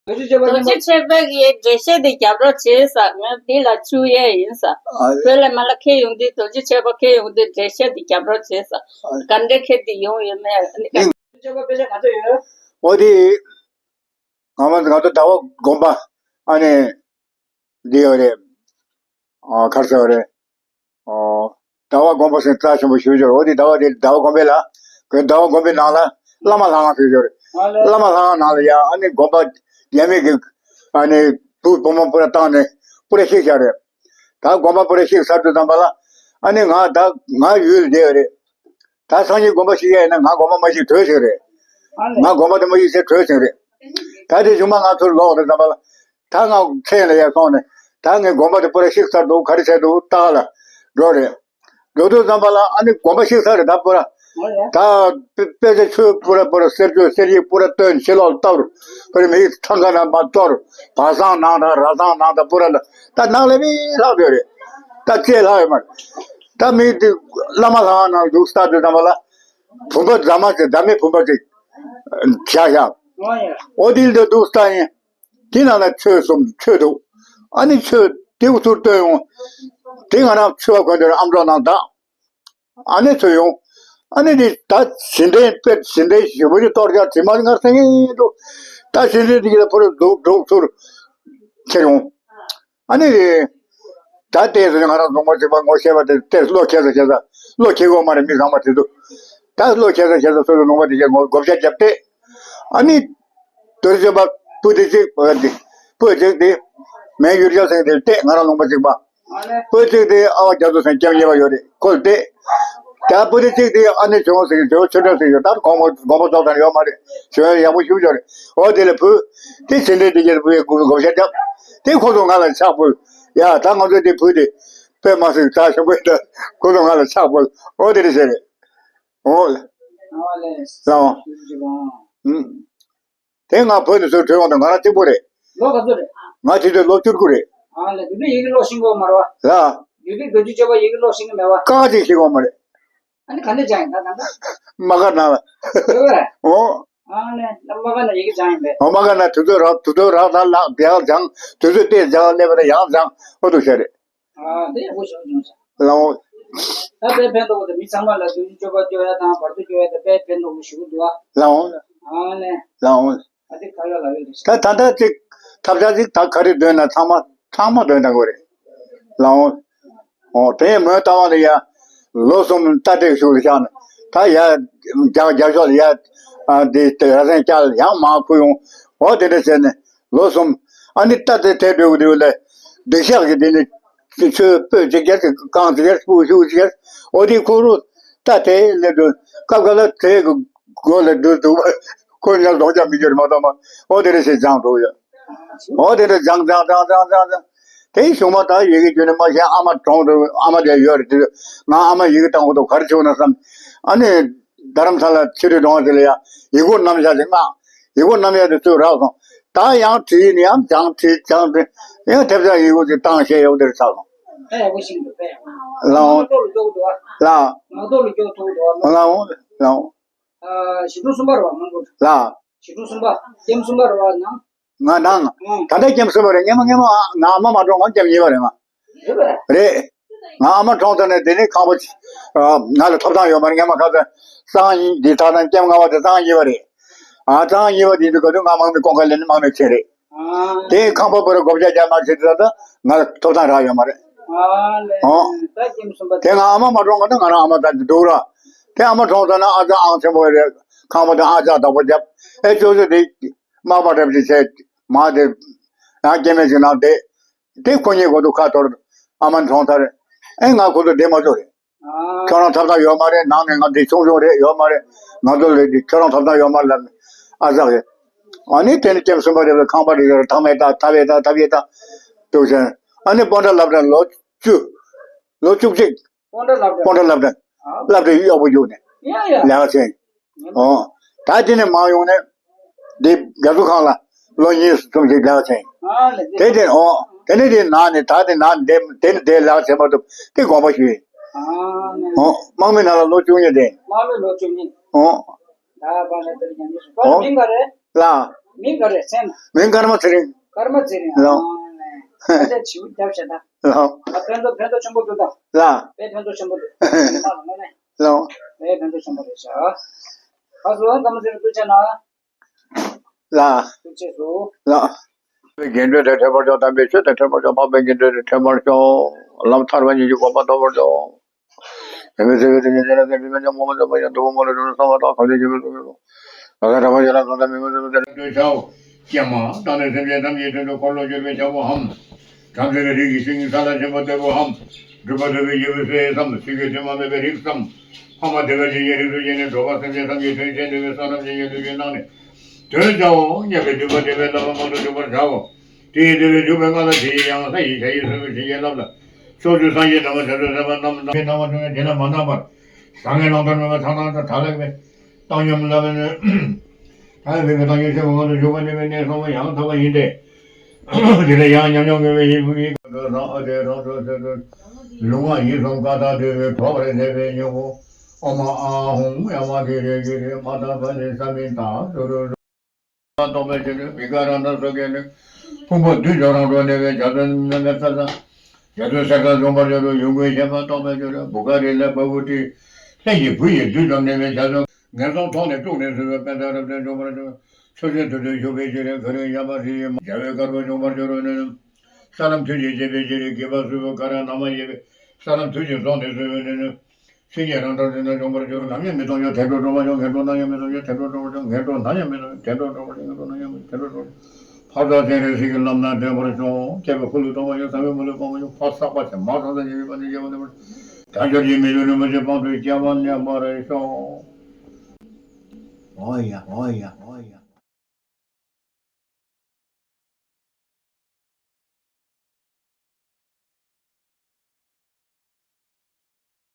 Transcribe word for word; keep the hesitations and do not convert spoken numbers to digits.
རྡོ་རྗེ་ཆོས་པ་རྡོ་རྗེ་ཆོས་པ་གིས་འགྲེལ་བཤད་འདི་རྒྱབ་རོགས་བྱེད་ས། ངས་འདི་ལ་ཆུ་ཡས་ཡིན་ས། ཨ། བོད་ལ་མ་ལ་ཁྱེད་ཡོང་དུས་རྡོ་རྗེ་ཆོས་པ་ཁྱེད་ཡོང་དུས་འགྲེལ་བཤད་འདི་རྒྱབ་རོགས་བྱེད་ས། ཨ། ག་འདྲ་ཁྱེད་འདི་ཡོང་ཡོད་མེད། ཨ་ནི་ག་འདྲ་ཆོས་པ་དཔེ་ཆ་ག་ཚོད་ཡོད། འོ་དེ། ང་མ་ང་ཚོ་ཟླ་བ་དགོན་པ། ཨ་ནི། འདི་ཡོད་རེད། ཨ། ག་རེ་ཟེར་བ་རེད། ཨོ། ཟླ་བ་དགོན་པ་ཟེར་རྩ་ཆེན་པོ་ཞིག་ཡོད་རེད། འོ་དེ་ཟླ་བ་དེ་ཟླ་བ་དགོན་པའི་ལ། ཁོའི་ཟླ་བ་དགོན་པའི་ནང་ལ་བླ་མ་ལྷ་ཁང་ཟེར་ཡོད་རེད། ཨ་ལེ། བླ་མ་ལྷ་ཁང་ནང་ལ་ཡ་ཨ་ནི་དགོན་པ་རྒྱ་མི་གི་ཨ་ནི་བུ་བུ་མོ་པུ་ར་བཏང་ནས་པུ་ར་བཤིག་བཞག་རེད། ད་དགོན་པ་པུ་ར་བཤིག་ཚར་དུས་ཙམ་པ་ལ་ཨ་ནི་ང་ད་ང་ཡུལ་ལ་བསྡད་ཡོད་རེད། ད་སངས་རྒྱས་དགོན་པ་བཤིག་ཡས་ཡིན་ན་ང་དགོན་པ་མ་བཤིག་བྲོས་ཟིན་རེད། ཨ་ལེ། ང་དགོན་པ་དེ་མ་བཤིག་ཟེར་བྲོས་ཟིན་རེད། ད་དེ་གཞུག་མ་ང་ཚུར་ལོག་རེད་ཙམ་པ་ལ། ད་ང་མཚན་ལ་ཡར་སོང་ནས་ད་ངའི་དགོན་པ་དེ་པུ་ར་བཤིག་ཚར་འདུག་ག་རེ་བྱས་འདུག་ལྟ་ག་ལ་འགྲོ་རེད། འགྲོ་དུས་ཙམ་པ་ལ་ཨ་ནི་དགོན་པ་བཤིག་ཚར་རེད། ད་པུ་ར། ཨ་ལེ། ད་དཔེ་དཔེ་ཆ་ཆོས་པུ་ར་པུ་ར་གསེར་ཆོས་གསེར་ཡིག་པུ་ར་བཏོན་ཕྱི་ལོགས་ལ་བཏབ་རུ་པུ་ར་མིག་ཐང་ག་ན་མ་གཏོར་བ་བཟང་ནང་དང་ར་བཟང་ནང་དང་པུ་ར་ལ་ད་ནང་ལ་མི་ལྷག་ཡོད་རེད། ད་ཅེས་ལྷག་ཡོད་མ་རེད། ད་མི་དེ་བླ་མ་ལྷ་ཁང་ནང་འདུག་ལྟ་དུས་ཙམ་པ་ལ། བུམ་པ་རྫ་མ་ཅིག་རྫ་མའི་བུམ་པ་ཅིག་བཞག་བཞག་ཨོ་ཡ། ཨོ་དེ་ལ་འདུག་ལྟ་ཡིན། དེ་ནང་ལ་ཆོས་གསུམ་ཆོས་འདུག་ཨ་ནི་ཆོས་དེ་འུ་ཚུར་བཏོན་ཡོང་། དེ་ང་རང་ཆོས་པ་གོན་དེར་ཨམ་ཅོག་ནང་བཏགས། ཨ་ནི་ཚུར་ཡོང་། ཨ་ནི་དེ་ད་བྱིན་ལྡན་དཔེ་བྱིན་ལྡན་ཞེ་པོ་ཅིག་གཏོར་རྒྱག་དྲི་མ་ངར་སེང་གེ་འདུག་ད་བྱིན་ལྡན་དེ་གི་ལ་ཕུར་འདུག་འདུག་ཚུར་ཁྱེར་ཡོང་། ཨ་ནི། ད་ལྟས་སུ་ང་རང་རྫོང་པ་གཅིག་པ་ངོ་ཤེས་པ་དེ་ལྟས་བློ་ཁེལ་ས་ཁེལ་ས་བློ་ཁེལ་གོ་མ་རེད། མི་ཚང་མ་དེ་ཚོ་ད་བློ་ཁེལ་ས་ཁེལ་ས་སོ་སོ་རྫོང་པ་དེ་གྱད་ངོ་བགོ་བཤའ་བརྒྱབ་སྟེ། ཨ་ནི། དོར་ཅོ་པ་སྤུ་དེ་གཅིག་པ་དེ་སྤུ་གཅིག་དེ་མེན་ཡུལ་རྒྱལ་སེང་དེ་ལྟས་ང་རང་རྫོང་པ་གཅིག་པ་སྤུ་གཅིག་དེ་ཨ་བ་རྒྱ་མཚོ་སེང་སྐྱབས་གཉིས་པ་ཡོད་རེད། ཁོ་ལ་ལྟས། ད་སྤུ་དེ་གཅིག་དེ་ཨ་ནི་ཆུང་ཟེར་ཆུང་ཆུང་ཟེར་ཡོད། ད་གོང་མ་གོང་མ་ཚོགས་དང་ཡོད་མ་རེད། ཞོན་ཡག་པོ་ཞུ་ཆོག་རེད། འོ་དེ་ལ་བུ་དེ་བྱིན་ལྡན་དེ་གྱད་བུ་ཡི་བགོ་བཤའ་བརྒྱབ། དེ་ཁོ་ཚོ་ང་ལ་ཕྱག་ཕུལ། ཡ་ད་ང་ཚོ་དེ་བུ་དེ་དཔེ་མ་སྲིད་ད་ཞོགས་པའི་ད་ཁོ་ཚོ་ང་ལ་ཕྱག་ཕུལ། འོ་དེ་རེད་ཟེར་རེད། འོ་ལ། ཨ་ལས། ལའོ། ཞུ་ཞུ་བ། ཨུམ། དེ་ང་བོད་ནས་ཚུར་བྲོས་ཡོང་དུས་ང་རང་གཅིག་པོ་རེད། ལོ་ག་ཚོད་རེད། ང་དེ་དུས་ལོ་བཅུ་དགུ་རེད། ཨ་ལས། དེ་དུས་ཡི་གེ་ཀློག་ཤེས་གོ་མ་རེད་བ། ལ། དེ་དུས་རྡོ་རྗེ་སྐྱོབ་པ་ཡི་གེ་ཀློག་ཤེས་ཀྱི་མེད་བ། ཀ་ཅིག་ཤེས་གོ་མ་རེད། ཨ་ནི་ག་འདྲ་སྦྱངས་ཡིན་ད་ད་ལྟ། མ་ག་ན་ལ། ཡོད་རེད། འོ། ཨ་ནི་མ་ག་ན་ཡི་གེ་སྦྱངས་ཡིན་པས། འོ་མ་ག་ན་དུས་ཚོད་རག་དུས་ཚོད་རག་ད་ལ་ཡང་སྦྱངས། དུས་ཚོད་ཏེ་སྦྱངས་སླེབས་པ་ན་ཡང་སྦྱངས། འོ་འདུག་བྱས་རེད། ཨ་དེ་ཡག་པོ་ཞེ་པོ་བྱུང་ཟེར། ལའོ། ད་དཔེ་ཕན་ཐོགས་དེ་མི་ཚང་མ་ལ་དུས་ཚོད་སྐྱོབ་པ་སྐྱོབ་ཡ་དང་བར་དུ་སྐྱོབ་ཡ་དེ་དཔེ་ཕན་ཐོགས་པོ་ཞེ་པོ་འདུག་ཨ། ལའོ། ཨ་ནི། ལའོ། ཨ་དེ་ཁ་ཡ་ལ་ཡོད་རེད། ད་ད་ལྟ་ཅིག་ཐབས་ཆག་ཅིག་ད་ག་རེ་འདོན་ན་ཚང་མ་ཚང་མ་འདོན་དང་གོ་རེད། ལའོ། ཨོ་དེ་མོས་ལྟ་བ་ལ་ཡ། ལོ་གསུམ་རྟ་དྲེལ་ཞུགས་ལ་བཞག་ནས་ད་ཡ། རྒྱ་རྒྱ་ཤོག་ལ་ཡ། ཨ་འདི་ར་སེང་སྐྱ་ལ་ཡང་མ་ཁུ་ཡོང་། འོ་དེ་འདྲ་བྱས་ནས་ལོ་གསུམ། ཨ་ནི་རྟ་དེ་དེ་འགྲོ་གི་འདུག་ལ། འདི་ཤག་གི་དེ་ནི། ཆོས་སྤོས་ཅིག་རྒྱ་ཅིག་རྐང་ཅིག་རྒྱ་སྤུ་ཤུགས་ཅིག་ཨོ་དེ་ཁུ་རུ། རྟ་དེ་སླེབས་འགྲོ། སྐབས་འགའ་ལ་དེ་གི་སྒོ་ལ་འགྲོ་འདུག་ཁོ་ཉལ་ལོག་ཀྱང་མི་འགྱུར་མ་གཏོགས་མ། ཨོ་དེ་རེ་ཞིག་སྦྱངས་འགྲོ་ཡ། འོ་དེ་འདྲ་སྦྱངས་སྦྱངས་སྦྱངས་སྦྱངས་སྦྱངས་སྦྱངས། དེའི་གཞུག་མ་ད་ཡི་གེ་རྒྱུད་ནས་མ་ཤེས་ཨ་མ་གྲོངས་འདུག་ཨ་མ་དེ་ཡོད་རེད་དུས། ང་ཨ་མ་ཡི་གེ་བཏང་དགོས་འདུག་ག་རེ་བྱུང་ན་བསམ། ཨ་ནི། རྡ་རམ་ས་ལ་ཕྱི་དྲོའི་གྲོང་དེ་ལ་ཡ། ཡི་གུ་བསྣམས་བཞག་ཅིག་མངགས། ཡི་གུ་བསྣམས་ཡ་དེ་ཚུར་རག་སོང་། ད་ཡང་བྲིས་ནས་ཡང་སྦྱངས་བྲིས་སྦྱངས་བྲིས། ཡང་ཐེབས་རྩ་ཡི་གུ་ཅིག་བཏང་བྱས་ཡོང་དེར་ཆགས་སོང་། ད་ཡག་པོ་ཤེས་འདུག་ད་ཡག་པོ། ལའོ། ངག་ཐོག་ལ་འཇོག་འདུག་ཨ། ལའོ། ངག་ཐོག་ལ་འཇོག་ཐུབ་འདུག་ཨ། ལའོ། ལའོ། ཨ། ཞི་ཁྲོ་གསུམ་པ་རེད་བ་མང་པོ། ལ། ཞི་ཁྲོ་གསུམ་པ། ཀེམ་གསུམ་པ་རེད་བ་ནང་། ང་ནང་། ཨང་། ད་ལྟ་ཀེམ་གསུམ་པ་རེད། སྔན་མ་སྔན་མ་ང་ཨ་མ་མ་གྲོངས་གོང་ཀེམ་གཉིས་པ་རེད་ང་། རེད་པས། རེད། ང་ཨ་མ་གྲོངས་ཚར་ནས་དེ་ནས་ཁང་པ་ང་ལ་ཐོབ་ཐང་ཡོད་མ་རེད། སྔན་མ་ཁ་སང་གཙང་གཉིས་འདི་ཐག་དང་ཀེམ་ལྔ་པ་དེ་གཙང་གཉིས་པ་རེད། ཨ་གཙང་གཉིས་པ་དེ་དུས་ག་དུས་ང་དམག་མི་ཀོང་ཁ་ལེན་ནས་དམག་མི་ཆེ་རེད། ཨ། དེ་ཁང་པ་བོར་བགོ་བཤའ་རྒྱག་མ་བྱེད་དུས་ད་ང་ལ་ཐོབ་ཐང་རག་ཡོད་མ་རེད། ཨ་ལས། ཨོ། ད་ཀེམ་གསུམ་པ་དེ་ང་ཨ་མ་མ་གྲོངས་གོང་ད་ང་རང་ཨ་མ་ད་འདུག་ར། དེ་ཨ་མ་གྲོངས་ཚར་ན་ཨ་ཅག་ཨང་ཆེན་པོ་རེད། ཁང་པ་དེ་ཨ་ཅག་བདག་པོ་བརྒྱབ། ཨེ་ཅོ་ཅོ་དེ། མག་པ་འདྲ་པོ་ཅིག་བྱས། མ་དེ། ཡང་སྐྱེ་དམན་ཅིག་ནང་བསྡད། དེ་ཁོ་གཉིས་གོ་ཐུག་ཁ་འཐོར། ཨ་མ་གྲོངས་ཚར། ཨེ་ང་ཁོ་ཚོ་བསྡད་མ་ཐུབ་རེད། ཨ། ཁྱོད་རང་ཐོབ་ཐང་ཡོད་མ་རེད། ནང་ནས་ང་འདི་ཆུང་ཆུང་རེད་ཡོད་མ་རེད། ང་ཚོ་ལས་འདི་ཁྱོད་རང་ཐོབ་ཐང་ཡོད་མ་རེད་ལབ་ནས་ཨ་ཟག་རེད། ཨ་ནི་དེ་ནས་ཀེམ་གསུམ་པ་རེད་ལ་ཁང་པ་རེ་རེ་ཐག་མེད་ཐག་ཐག་པས་ཐག་ཐག་པས་ཐག་འདུག་ཟེར། ཨ་ནི་སྤོན་ཊ་སློབ་གྲྭ་ལོ་བཅུ། ལོ་བཅུ་གཅིག་སྤོན་ཊ་སློབ་གྲྭ། སྤོན་ཊ་སློབ་གྲྭ། ཨ། སློབ་གྲྭ་གཡོག་པོ་བརྒྱུགས་ནས། ཡ་ཡ། ལས་ཀ་བྱས། ཨོ། ད་དེ་ནས་མར་ཡོང་ནས། འདི་རྒྱ་མཚོ་ཁང་ལ་ལོ་གཉིས་གསུམ་ཞིག་ལས་ཀ་བྱས། ཨ་ལས། དེ་དེ་ཨོ། དེ་ནས་དེ་ནང་ནས་ད་དེ་ནང་དེ་དེ་ནས་དེ་ལས་ཀ་བྱེད་མ་ཐུབ་དེ་དགོངས་པ་ཞུས། ཨ་ལས། ཨོ། དམག་མི་ནང་ལ་ལོ་བཅུ་གཉིས་དེ། དམག་མི་ལོ་བཅུ་གཉིས། ཨོ། ད་བ་ལས་དེ་ཉམས་ཞུ། ཨོ། མིང་ག་རེད། ལ། མིང་ག་རེ་ཟེར་ན། མིང་ཀརྨ་ཚེ་རིང་། ཀརྨ་ཚེ་རིང་། ལགས། ཨ་ནི་ཨ་ཅག་བྱིའུ་རྒྱབ་བྱས་ད། ལགས། ཨ་ཕན་ཐོགས་ཕན་ཐོགས་ཆེན་པོ་འདུག་ད། ལགས། དཔེ་ཕན་ཐོགས་ཆེན་པོ་འདུག་མ་ལ་ངོ་ནས། ལགས། དཔེ་ཕན་ཐོགས་ཆེན་པོ་རེད་ཤག་ཨ་སོ་ཀརྨ་ཚེ་རིང་ཐུགས་རྗེ་གནང་། ལགས། ཐུགས་རྗེ་ཆེ། ལགས། དགེ་འདུན་དང་འཕྲད་པར་ཤོག་དམ་པའི་ཆོས་དང་འཕྲད་པར་ཤོག་འཕགས་པའི་དགེ་འདུན་དང་འཕྲད་པར་ཤོག་ལམ་ཐར་པ་ཉིད་ཀྱི་གོ་འཕང་ཐོབ་པར་ཤོག་དེ་མི་ཚེ་བའི་དུས་ཉིད་ཅན་ལ་དེ་དུས་མི་ཉམས་མོངས་པ་འཛིན་པ་ཡང་དུ་བ་མ་ལུས་འགྲོ་ལ་གསང་བ་དང་གང་ཞིག་ཞི་བའི་གཟུགས་སུ། ལ་ལ་དྲག་པོ་ཞེ་ལ་སོགས་དང་མི་མ་བཟོད་པ་དེ་ལ་ལྟོས་ཤོག་ཀྱེ་མ། བདག་ནི་སེམས་ཅན་ཐམས་ཅད་དོན་དུ་འཁོར་ལོ་བསྒྱུར་བའི་ལྕགས་ཕོ་འམ། བྲམ་ཟེ་གི་རིགས་ཀྱི་ཤིང་ས་ལ་ཆེན་པོ་ལྟ་བུ་འམ། སྒྲུབ་པ་ཐོབ་པའི་རྒྱལ་པོའི་སྲས་སམ། ཆོས་ཀྱི་མཐུ་མ་མེད་པའི་རིགས་སམ། འཕགས་མ་བདེ་བ་ཅན་གྱི་རིགས་སུ་སྐྱེས་ནས་འགྲོ་བ་སེམས་ཅན་ཐམས་ཅད་དོན་ཆེན་འདུལ་བའི་བསོད་ནམས་ཅན་གྱི་ལུས་ཀྱི་ནང་ནས་ཐོན་བྱའོ་སྙམ་པའི་འདུན་པ་དེ་བས་ལྷག་པ་མང་དུ་འཇུག་པར་བྱའོ། དེ་ཡི་དེ་བས་འཇུག་པའི་སྔགས་དང་དེ་ཡི་ཡང་ས་ཡི་ཞ་ཡི་གསོན་པོའི་བྱིན་གྱིས་བརླབས་ལ། ཕྱོགས་བཅུའི་སངས་རྒྱས་དམ་པ་ཞབས་ཏོག་གསན་པ་རྣམས་དང་། རྣམ་པ་ཐོས་ནས་དེ་ལ་མ་སྣང་བར། བཟང་ངན་བླང་དོར་མེད་པར་ཐང་ཐང་དུ་དག་ལེགས་པའི་བཏང་སྙོམས་ལ་བརྟེན་ནས། ཐ་ཡི་བེ་བེ་བཏང་སྙོམས་ཆེན་པོ་ངང་དུ་བཞུགས་པ་ནི་བའི་གནས་གསུམ་པོ་ཡང་དག་པ་ཡིན་ཏེ། དེ་ལ་ཡང་ཉམས་མྱོང་མྱོང་བའི་ཡིད་ཀྱི་རང་ཨ་ཏེ་རང་གྲོལ་ཟེར་དུ། ལུས་ངག་ཡིད་གསུམ་ཀ་དག་འདུས་པའི་གྲོགས་རེ་ལས་པའི་སྙིང་པོ། ཨོ་མ་ཨ་ཧུང་ཡ་མ་གི་རེ་གི་རེ་མ་ད་པ་ནི་ས་མིན་ད་དུ་རུ་རུ། རྟོག་པའི་ཕྱིར་བི་ཀ་ར་ན་སོ་གེ་ནི། ཕུང་པོ་བདུན་ལྗང་རང་གྲོལ་གནས་པའི་འཇའ་ཚོན་མེ་མེ་ས་ས། འཇའ་ཚོན་སེར་དཀར་འབྱུང་བར་འགྱུར་རོ། ཡུམ་ཀུན་ཤེས་པ་རྟོགས་པའི་ཕྱིར་བུ་ག་རི་ལས་བ་བུ་ཏི། ལྷན་ཅིག་བུ་ཡི་བདུད་རྣམས་གནས་པའི་འཇའ་ཚོན། ངན་སོང་ཐོག་ནས་དཀྲུགས་ནས་བཟོད་པའི་པད་ཚལ་རབ་བརྟན་འབྱུང་བར་འགྱུར། ཆུ་སྲིན་དུད་འགྲོའི་ཞུགས་པའི་ཕྱིར་ག་རུའི་ཡ་མ་རི་ཡི་རྒྱལ་བའི་དཀར་པོ་འབྱུང་བར་འགྱུར་རོ་ནི། ས་ལམ་མཐུ་ཅན་བྱེད་པའི་ཕྱིར་དགེ་བ་སུ་བུ་ག་ར་ན་མ་ཡེ་བའི་ས་ལམ་མཐུ་ཅན་རྫོགས་ནས་བཟོད་པའི་ནི། སེམས་ཉིད་རང་གྲོལ་དེ་ན་འབྱུང་བར་འགྱུར། ནམ་ཡང་མི་སྟོང་ཞིང་དེ་འགྲོ་འགྲོ་མ་ཤོག་ངན་འགྲོ་ནམ་ཡང་མི་སྟོང་ཞིང་དེ་འགྲོ་འགྲོ་མ་ཤོག་ངན་འགྲོ་ནམ་ཡང་མི་སྟོང་ཞིང་དེ་འགྲོ་འགྲོ་མ་ཤོག་ངན་འགྲོ་ནམ་ཡང་མི་སྟོང་ཞིང་དེ་འགྲོ་འགྲོ་མ་ཤོག་ངན་འགྲོ་ནམ་ཡང་མི་སྟོང་ཞིང་དེ་འགྲོ་འགྲོ་མ་ཤོག་འཕགས་པ་སྤྱན་རས་གཟིགས་ཀྱི་ལམ་སྣ་འདྲེན་པར་ཤོག་སྐྱེ་བོའི་ཕུ་ལུ་སྟོང་པ་ཡང་ཟང་པ་ཡང་འཕགས་བསགས་པ་ཆེ་མ་ཚང་ས་ཉེ་བའི་པ་ནི་སྐྱེ་བ་འདི་པར་དལ་འབྱོར་གྱི་མི་ལུས་རིན་པོ་ཆེ་སྤངས་པའི་སྐྱེ་བ་ལེན་པར་ཤོག་ཨོ་ཡ་ཨོ་ཡ་ཨོ་ཡ།